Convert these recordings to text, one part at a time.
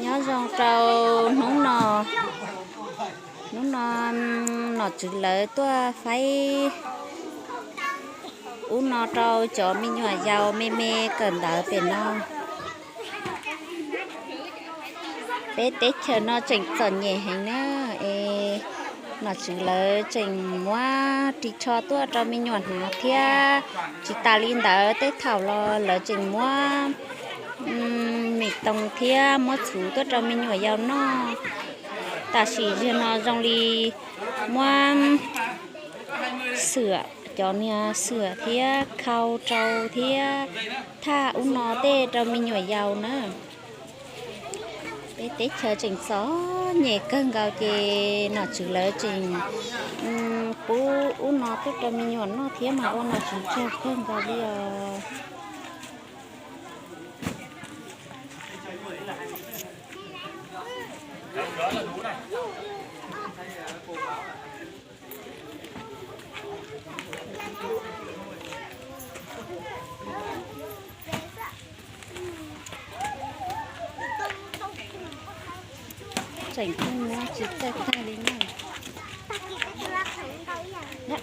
Nyob zoo rau hnub no, hnub no nom tswv lawv tuaj faib ub no rau cov me nyuam yaus me me kawm ntawv pem no. Peb teb chaws no tseem txom nyem heev na, es nom tswv lawv tseem muab ris tsho tuaj rau me nyuam hnav thiab. Tsis tas li ntawd tej thaum los lawv tseem muab me toos thiab muab txhuv tuaj rau me nyuam yaus noj. Tam sim ziag no zoo li muab xwm, cov niag xwm thiab khau rau thiab thaj ub no tej rau me nyuam yaus na. Peb teb chaws tseem txom nyem kawg nkaus ces nom tswv lawv tseem pub ub no tuaj rau me nyuam noj thiab mas ua nom tswv tsaug kawg nkaus li os. Tseem pheej muab tsis txawj tag li na.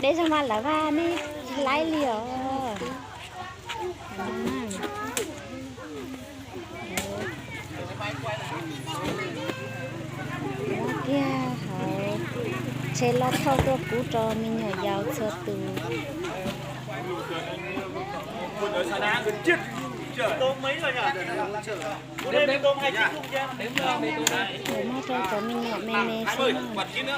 Deb zog mas lawv vaj nej tsis laib li os. Muab kiag hauv tsheb loj thauj tuaj pub rau me nyuam yaus txhua tus. Muab rau cov me nyuam me me xwb na.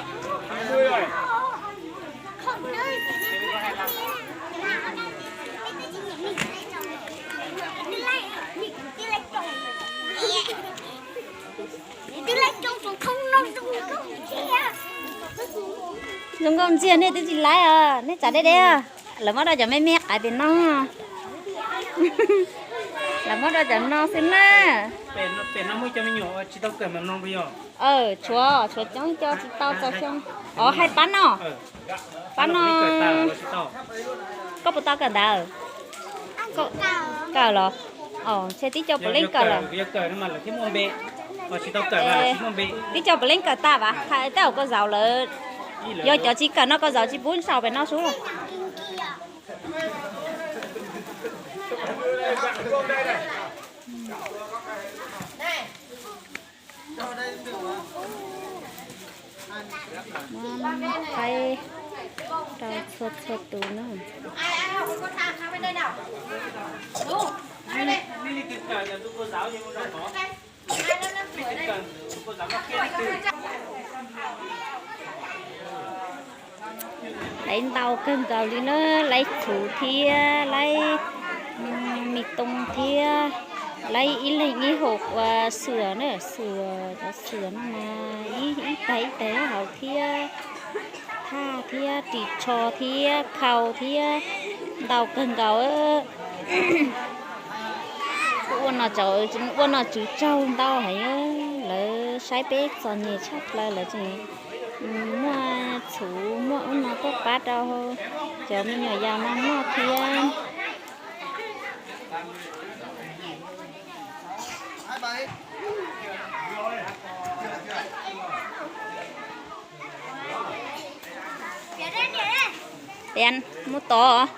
Zoo nkauj ntxiag nej twb tsis laib os, nej tsav deb deb. Lawv muab rau cov me me qaib pem no. Lawv muab rau cov no xwb na. Tshuav, tshuav coob cov tsis tau txaus xyoo. Os, hais pab no, pab no. Koj puas tau kawm ntawv? Kawm los? Ntshe tib co puav leej kawm lawm. Tib co puav leej kawm tag vas, hais tej zaum koj zaum lawm. Yog cov tsis kawm no koj zaum tsis pub sau pem no sub los. Muab faib rau txhua txhua tus na. Laib ntau kawg nkaus li na, laib txhuv thiab laib me tooj thiab laib ib leeg ib hom ua xwm na, xwm, cov xwm no mas ib tag ib tag hauv thiab thaj thiab ris tsho thiab khau thiab ntau kawg nkaus. Ua nom tswv, ua nom tswv tsaug ntau heev, lawv saib peb txom nyem tshaj plaws lawv tseem muaj txhuv muaj ub no tuaj pab rau cov me nyuam yaus no noj thiab. Pian, mus tod.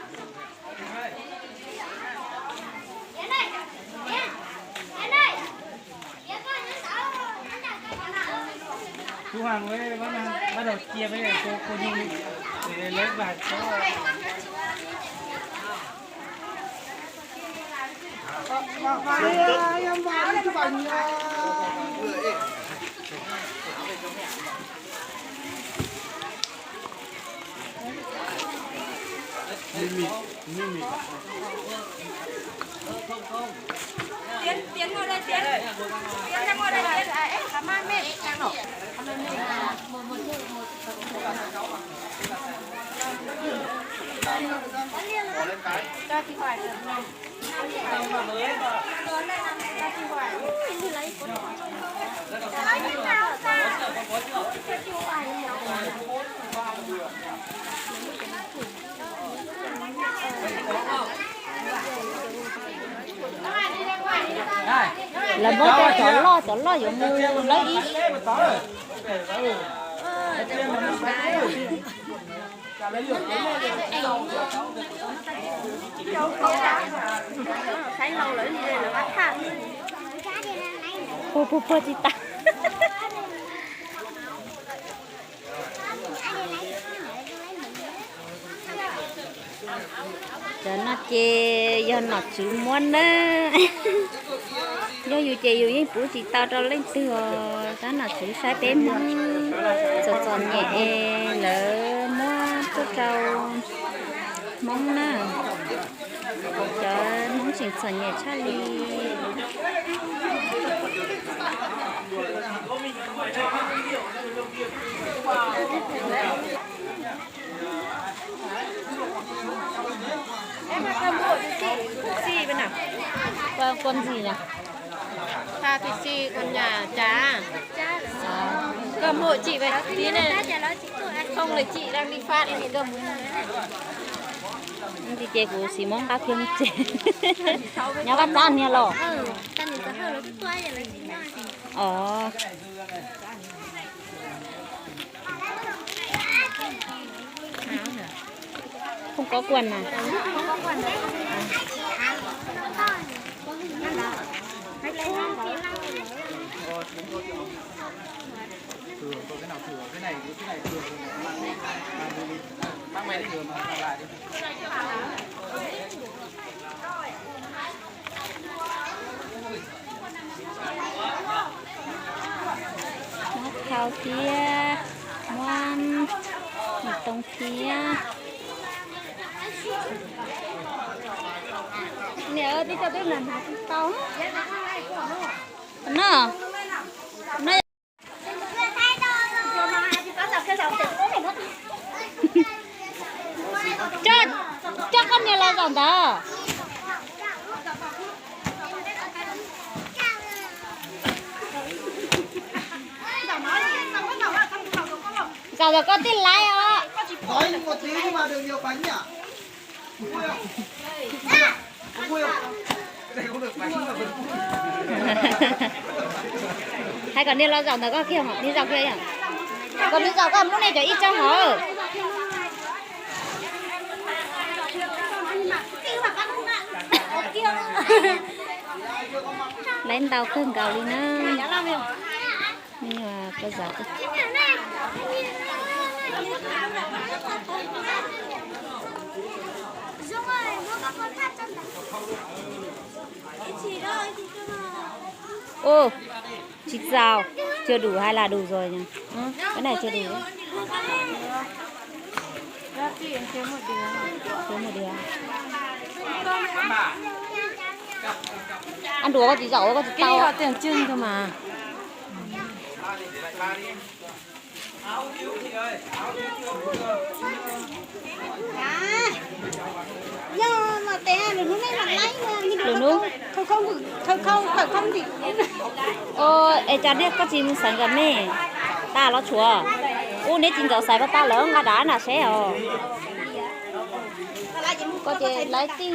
Chú Hoàng với bác Nam bắt đầu chia với cô, cô Nhung đi. Để lấy vài số. Tiến, Tiến ngồi đây, Tiến. Tiến ra ngồi đây, Tiến. Cho chị Hoài. Lawv muab cov loj, cov loj yuav mus lawv ib. Puag puag puag tsis tau. Cov no ces yog nom tswv muab na. Yog yus ces yus yeej puv tsis tau rau leej twg os. Tab nom tswv saib peb Hmoob txom txom nyem es lawv muab tuaj rau Hmoob na. Cov Hmoob tseem txom nyem tshaj li. Con, con gì nhỉ? Tha thịt si con nhà chả. Con hộ chị vậy. Tí này không là chị đang đi phát thì mình đâu muốn. Ces kuv xis muab nqa kiag mus tsev. Nyob qab txaj niag los. Không có quần à? Muab khau thiab, muab mì tôm thiab. Niam, tij coj twb hnav hnav tsis tau. No, no. Coj, coj koj niam los zaum ntawd. Zaum ntawd koj tij laib os. Hais kom niag los zaum ntawd koj kiag, niag zaum kiag. Kom niag zaum koj muab nej cov ib tsob hauv. Laiv ntau kawg nkaus li na. Me nyuam koj zov. Ồ, tsis txaus, chưa đủ hay là đủ rồi nhỉ? Cái này chưa đủ. Thiếu một điều. Ăn đủ, koj tsis zaum koj tsis tau. Cái này họ tưởng chừng thôi mà. Lwm hnub, es cas nej koj tsis mus xaiv nkawd me, tas los tshuav, ub neb tsis ntxov xaiv pab tas lawv nqa dab na seb os. Koj ces laiv tij.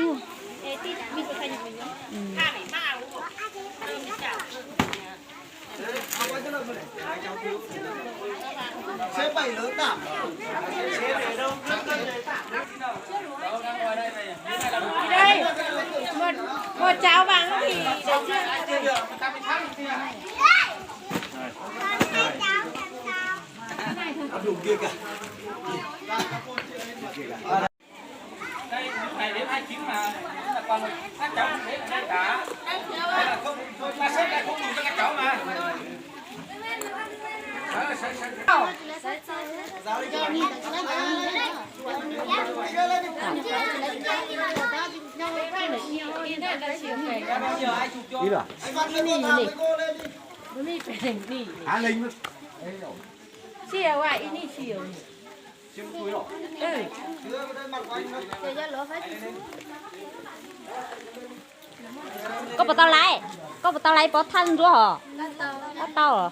Đây, một, một cháo vàng thì để trước. Koj puas tau laiv? Koj puas tau laiv pob thaj ntsuab hos? Koj tau.